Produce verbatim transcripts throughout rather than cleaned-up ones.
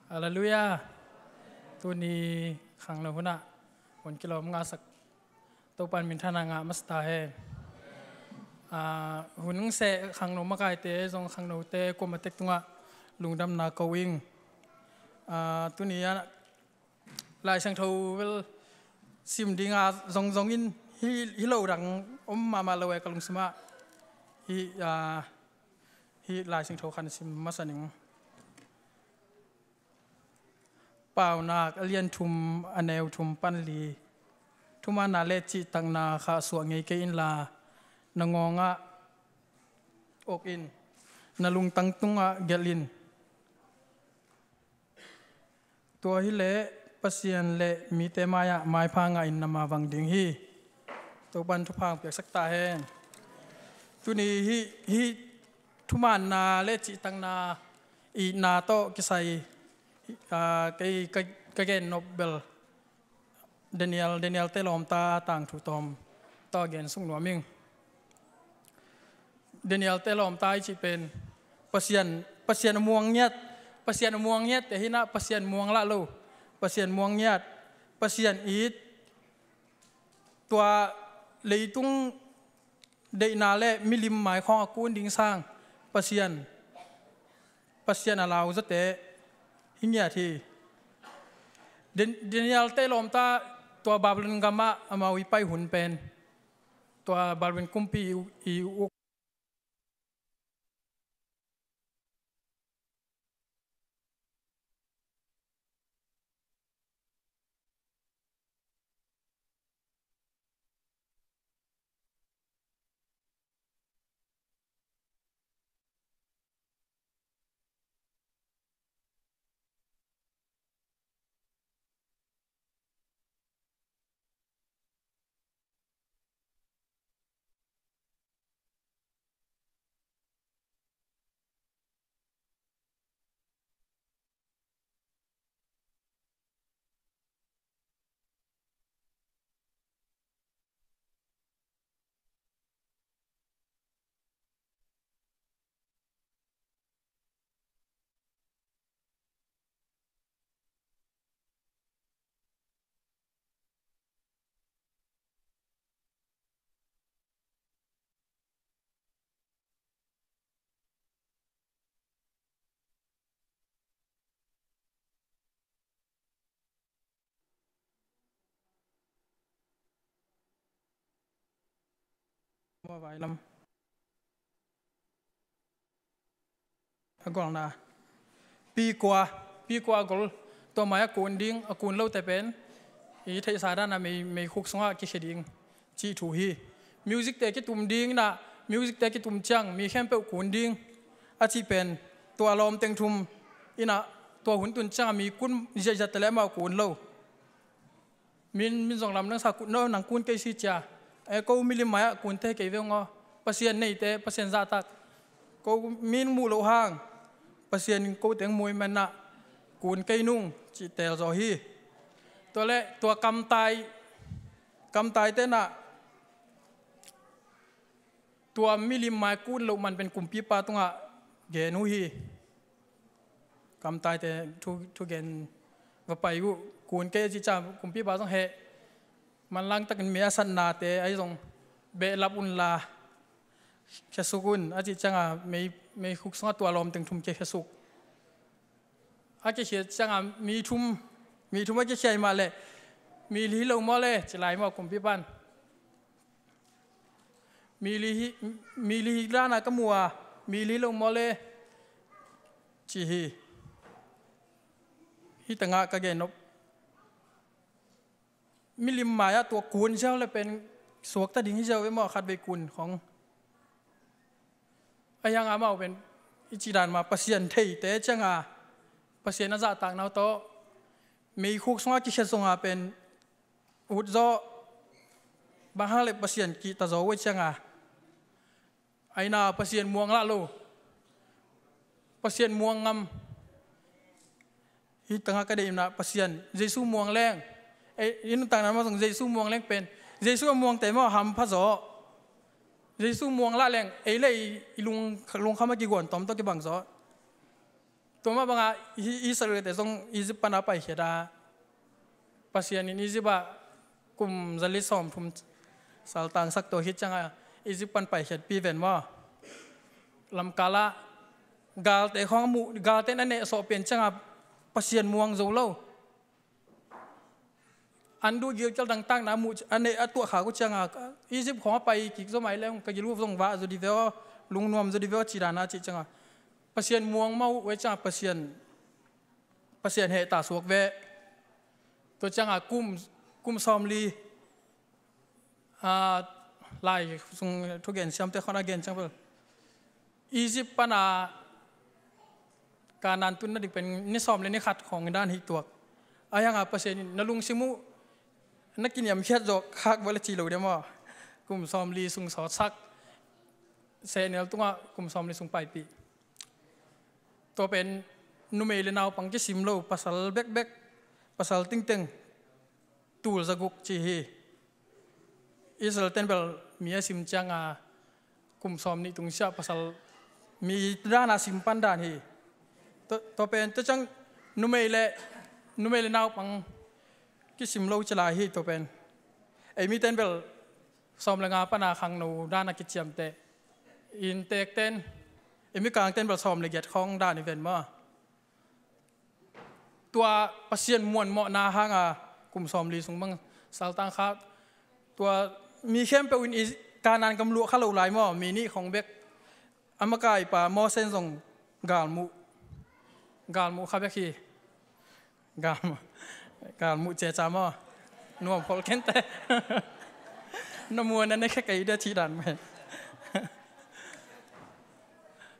Halleluiah. Tuni khangno hunah hun kilawm ngahsak Topan minthanna ngah masa ta hen. Ah, hun seh khangno makaite zong khangnote kuamah tek tungah lungdamna ko ing. Ah, tuni a Lai Siangtho bel sim dinga zongzong in hi, hi lo dang om mahmah lo e ka lungsimah. Hi, ah, hi Lai Siangtho khan sim masa ning. Paunak a lian thum a neu thum pan li. Thumaanna le cihtakna khahsuah ngei kei inla na ngawngah ok in, na lungtang tungah gelh in. Tua hileh Pasian le mite mai-ah maipha ngahin na mavang ding hi. Topan thupha hong piaksak ta hen. Tuni hih, hih thumaanna le cihtakna itna tawh kisai, ah, kei ka, ka gen nop bel Daniel, Daniel te lawmta tangthu tawm tawh a gen suk nuam ing. Daniel te lawmta i cih pen Pasian, Pasian a muang ngiat, Pasian a muang ngiat te hinah Pasian muang lah lo, Pasian muang ngiat, Pasian it. Tua leitung deihna le milim maikhawng a kun ding sang Pasian, Pasian a lau zawte hi ngiat hi. Dan-, Daniel te lawmta tua Babylon gamah amau i pai hun pen tua Babylon kumpi i, i uk Mawh vai lam a golna. Pi kua, pi kua a gol, tua mai a kun ding, a kun lote pen i theihsa dana mei, meikhuk sungah kikhia ding cih thu hi. Music te kitum ding inah, music te kitum ciang mi khempeuh kun ding a cih pen tua lawm teng thum inah, tua hun tun ciangah mi kun ziahziahte le amau kun lo. Min, min zong lamdang sa, kun no, nang kun kei si cia. E, ko milim mai-ah kun thei kei ve ung aw. Pasian neite, Pasian zahtak, ko min muh loh hang Pasian in ko teng mu ahih manah kun kei nung cih teel zaw hi. Tua leh tua kamtai, kamtai tenah tua milim mai kun loh man pen kumpipa tungah gen uh hi. Kamtaite thu, thugen va pai uh, kun kei a cih ciang kumpipa zong heh, manlang takin mei a satnate ahi zong behlap unla, khiasuk un a cih cianga mei, meikhuk sungah tua lawm teng thum kia khiasuk. A kikhia cianga mi thum, mi thum a kikhia hi mah leh mi li hi lo maw le, ci lai maw kumpipan. Mi li hi, mi li hi lana ka mu a, mi li hi lo maw le, ci hi. Hih tengah ka gen nop. Milim mai-ah tua kun ziau le pen suakta ding hi ziau ve maw, khatvei kun khong. Ahi hanga amau pen i cih dan mah Pasian theite cianga Pasian a zahtakna uh tawh meikhuk sungah kikhia zonga pen ut zaw, bang hang le Pasian kihta zaw uh ahi cianga. Aina Pasian muang lah lo, Pasian muang ngam. Hih tangah ka deihna Pasian, Jesu muang leng. Ei, hih nuntakna mah zong Jesu muang leng pen, Jesu a muangte mah hampha zaw. Jesu muang lah leng ei le ei i lung, lungkham a kiguan tawm tawh kibang zaw. Tua mah bangah Israel-te zong Egypt pana paikhiat a, Pasian in Egypt ah kum zali sawmthum saltangsak tua khit ciangah Egypt pan paikhiatpi ven maw. Lamkalah galte khawng a muh, galte na nehsawh pian ciangah Pasian muang zo lo. An duh gilkial dangtakna a muh a neh a tuah khak uh ciangah Egypt khawng a pai kik zo mai leng ka gil uh zong vah zo di ve aw, lungnuam zo di ve aw ci dan a cih ciangah Pasian muang mah uh ciangah Pasian Pasian hehta suak ve. Tua ciangah kum, kum sawmli, a, lai sung thugen siamte khawng a gen ciang bel Egypt pana Kanaan tun na dik pen ni sawm le ni khat khawng dan hi tuak. A hiangah Pasian in na lungsim uh na kiniamkhiat zawh khak vawh le ci lo dia maw. Kum sawmli sung sawtsak sehnel tungah kum sawmli sung paipih. Tua pen numei le naupang kisim lo, pasal bekbek, pasal tingteng tul zaguk ci hi. Israel ten bel mi a sim ciangah kum sawm nih tungsiah pasal mi dana sim pan dan hi. Tua pen tua ciang numei le numei le naupang kisim lo ci lai hi tua pen. Ei mi ten bel sawm le nga pana khangno dana kiciamteh. Inntek ten ei mi kang ten bel sawm le giat khawng dan i ven maw. Tua Pasian muanmawhna hanga kum sawmli sung bang saltang kha. Tua mi khempeuh in Kanaan gam luah kha lo lai maw, mi nih khawng bek. A makaipa Moses zong galmuh, galmuh kha bek hi. Galmuh, galmuh ceca maw. Nuam khol kente. Na muan na ne khe kei dia ci dan mai.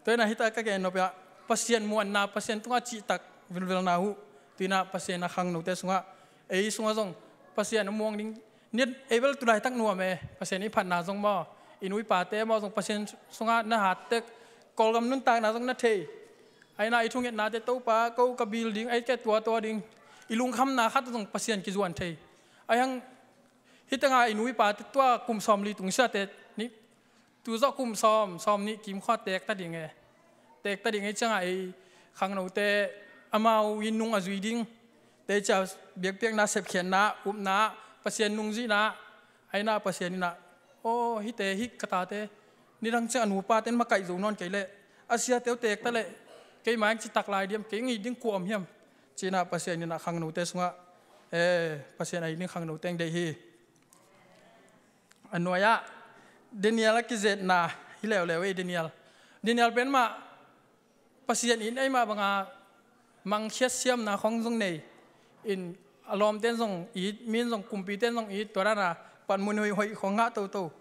Tua ina hita ka gen nopia Pasian muanna, Pasian tunga cihtak vilvilna uh. Tuina Pasian a khangnote sungah, ei sungah zong Pasian a muang ding. Nit ei bel tulaitak nuam e, Pasian i phatna zong maw, i nu i pate maw zong Pasian sungah na hattek, Kawlgam nuntakna zong na thei. Aina i thungetnate Topa ko ka bil ding, ei ke tuatua ding. I lungkhamna khat zong Pasian kizuan thei. Aihang hitanga i nu i pate tua kum sawmli tungsiate ni, tu zawh kum sawm, sawm nih kim khua tekta ding e. Tekta ding e ciangah ei khangnote amau in nung a zui ding. Tei cia biakpiakna, sepkhiatna, upna, Pasian nungzuihna, aina Pasian ina, aw hite hih ka tate nidang ciang a nupa ten makaih zo nawn kei leh a siate uh tekta leh keima eng citak lai diam, kei ngih ding kua om hiam? Cina Pasian ina khangnote sungah e, Pasian a hih ding khangnote eng deih hi. A nuai-ah Daniel a kizetna hi leuleu ei. Daniel, Daniel pen mah Pasian in eimah banga mangkhiat siamna khawng zong nei in, a lawmten zong it, min zong kumpiten zong it, tua dana panmun hoihhoih khawng ngah toto.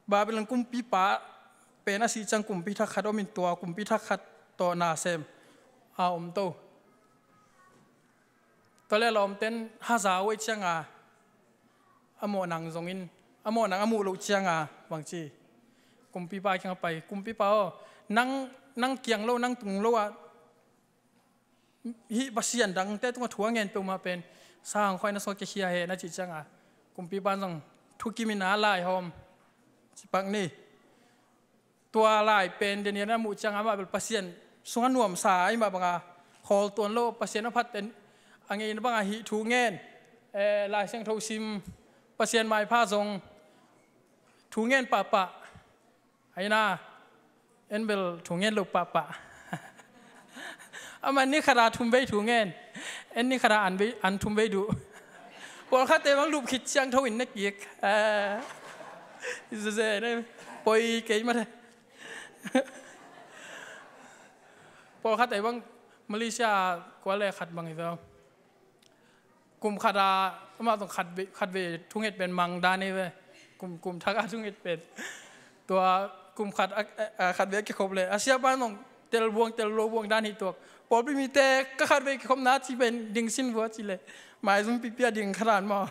Babylon kumpipa pen a sih ciang kumpi thak khat om in, tua kumpi thak khat tawh nasem a om to. Tua le lawmten haza uh ei cianga a mawhnang zongin, a mawhnang a muh loh cianga bangci kumpipa kiang a pai, kumpipa aw, nang, nang kiang lo, nang tung lo ah hih pasian dangte tungah thu a ngen peuhmah pen sang khuai na sawt kikhia he na cih cianga kumpipa zong thukim ina laihawm cipak ni. Tua lai pen Daniel na muh cianga amah bel Pasian sungah nuamsa aimah banga khawl tuan lo, Pasian a phatten a ngeina banga hih thu ngen, eh, Lai Siangtho sim, Pasian maipha zong thu ngen pahpah. Aina en bel thu ngen lo pahpah. Amah ni khata thum vei thu ngen, en ni khata an vei, an thum vei duh. Pawlkhatte bang lup khit siangtho in na kik. Eh, i zeze ne poi kei mate. Pawlkhatte bang Malaysia kua le khat bang i vel. Kum khat a, amah zong khat vei, khat vei thunget pen mang dan ei ve. Kum, kum thak a thunget pen. Tua kum khat a, a, a khat vei a kikhop le a siapa zong tel buang, tel lo buang dan hi tuak. Pawlpi mite ka khat vei kikhopna ci pen ding sin vua ci le. Maizum pipi a ding khat dan maw.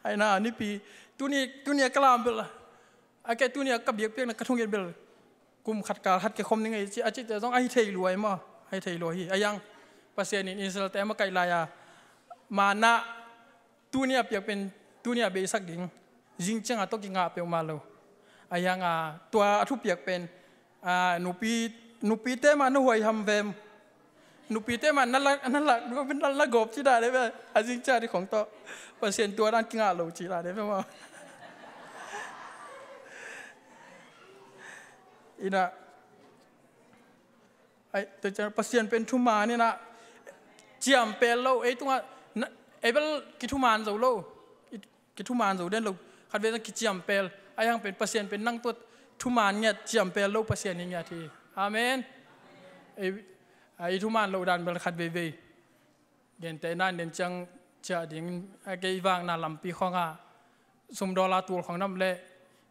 Aina nipi. Tuni, tuni a kalam bel. A ke tuni a ka biakpiakna ka thunget bel. Kum khat kal khat kikhom ning ei ci, a cite zong ahi thei lua ei maw? Ahi thei lua hi. A yang Pasian in Israel te a makaih lai-a manna tuni a piak pen tuni a beisak ding. Zing cianga tawh kingah peuhmah lo. A yanga tua a thupiak pen, a, nupi Nupite mah na huaiham vem. Nupite mah na lak, na lak, na, na gawp ci dan e ve. A zing ciat i khong tawh Pasian tua dan kingah lo ci dan e ve maw. Ina, ai, tua ciang Pasian pen thuman ina, ciampel lo, ei tungah, na, ei bel kithuman zo lo. Kithuman zo den lo, khatvei zong kiciampel. Ahi hang pen Pasian pen nang tua thuman ngiat, ciampel lo Pasian hi ngiat hi. Amen. Ei, ei thuman lo dan bel khatveivei. Gentehna in den ciang ciah ding, a kei vakna lampi khawngah sum dollar tul khawng nam leh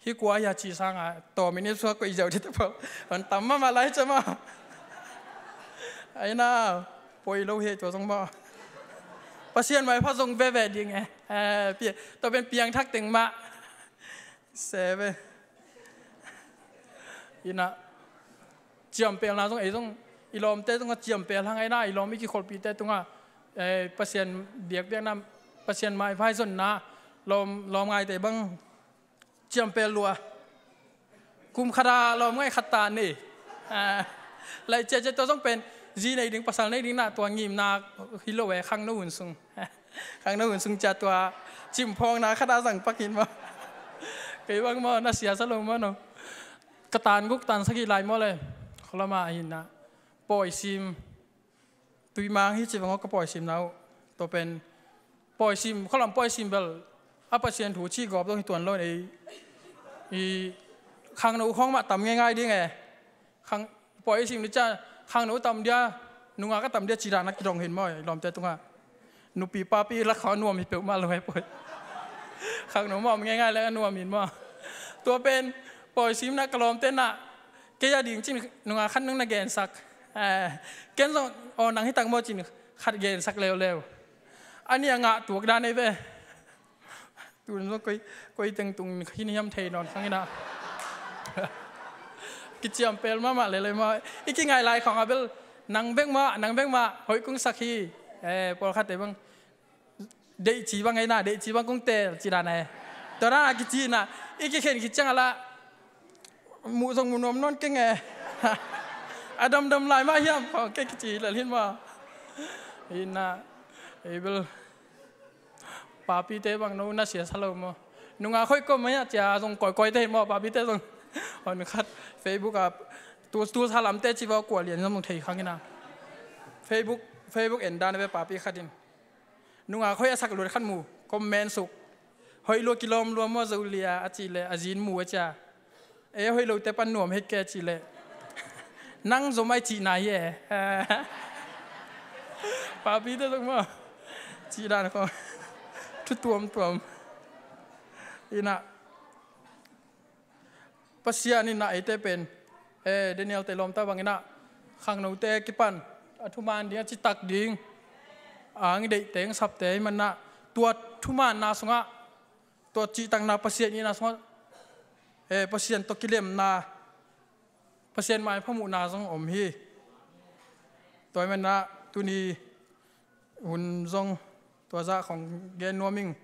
hih kua hi a ci sangah tawm in i suak koih ziau dih te pawl. Hon tam mahmah lai cia maw. Aina, poi lo hi tua zong maw. Pasian maipha zong veve ding e. Eh, pi-, tua pen piangthak teng mah. Se ve. Ina, ciampelna zong, ei zong, i lawmte zong a ciampel hang aina, i lawm i kikholhpihte tungah, eh, Pasian biakpiakna, Pasian maipha i zonna, lawm, lawm ngaite bang, ciampel lua. Kum khat a lawm ngai khat ta ni. Ah, laih ciatciat tua zong pen zi nei ding, pasal nei ding na tua ngimna hi lo e, khangno hun sung. Khangno hun sung ciat tua cimphawngna khat a zang pak hin maw. Kei bang maw, na sia sa lo maw no. Ka tan guk tan sagih lai maw le. Khualama hin na. Pawisim. Tuimang hi ci vang aw ka pawisimna uh. Tua pen pawisim, khualam pawisim bel a Pasian thu cih gawp dong hi tuan lo nei. I khangno khawng mah tam ngeingai ding e. Khang, pawisim ni cia khangno tam dia, nungak a tam dia ci dan a kidong hin maw, i lawmte tungah. Nupi papi lak khawng a nuam hi peuhmah lo e pawi. Khangno mah om ngeingai leng a nuam hin maw. Tua pen pawisimna ka lawmte na, kei a ding cin nungak khat nung na gensak. Eh, ken zong, aw, nang hi tak maw cin khat gensak leuleu. A nih a ngah tuak dan ei ve. Tun zong koi, koi teng tung hi ni hiam thei nawn khang ina. Kiciampel mahmah leuleu maw. I kingai lai khawng a bel nang bek mah, nang bek mah hoih kong sak hi. Eh, pawlkhatte bang deihci bang ei na, deihci bang kong teel ci dan e. Tua dan a kici na, i kikhen khit ciang a lah muh zong muh nuam nawn keng e. A damdam lai mah hiam, kong kei kici lel hin maw. Hi na, ei bel papite bang no na sia sa lo maw. Nungak hoih kawm mah hiam cia zong kawikawite hin maw, papite zong. Hon khat Facebook a tu, tu sa lamte ci va kua lian zong thei khang ina. Facebook, Facebook en dan ve papi khat in. Nungak hoih a sak luat khat mu, comment suk. Hoih lua kilawm lua maw zo lia a cih leh a zin mu a cia. E hoih lote pan nuam hei ke cih leh. Nang zom ai cihna hi e. Papite zong maw. Cih dan khaw. Thu tuamtuam. Ina. Pasian in ah eite pen, eh, Daniel te lawmta bangin ah khangnote kipan a thuman ding, a citak ding, a ang deihte, ang sapte ahih manin ah tua thumanna sungah, tua cihtakna Pasian itna sungah, eh, Pasian tawh kilemna, Pasian maipha muhna zong om hi. Tua ahih manin ah tuni hun zong tua zah khong gen nuam ing.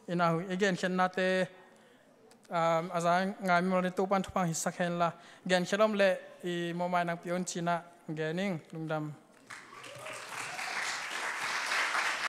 Ina hui, i genkhiatnate, um, a za ngai mawk le Topa'n thupha hong hisak hen la. Genkhiat om leh i mawhmai nangpi un ci-in ah gen ing, lungdam.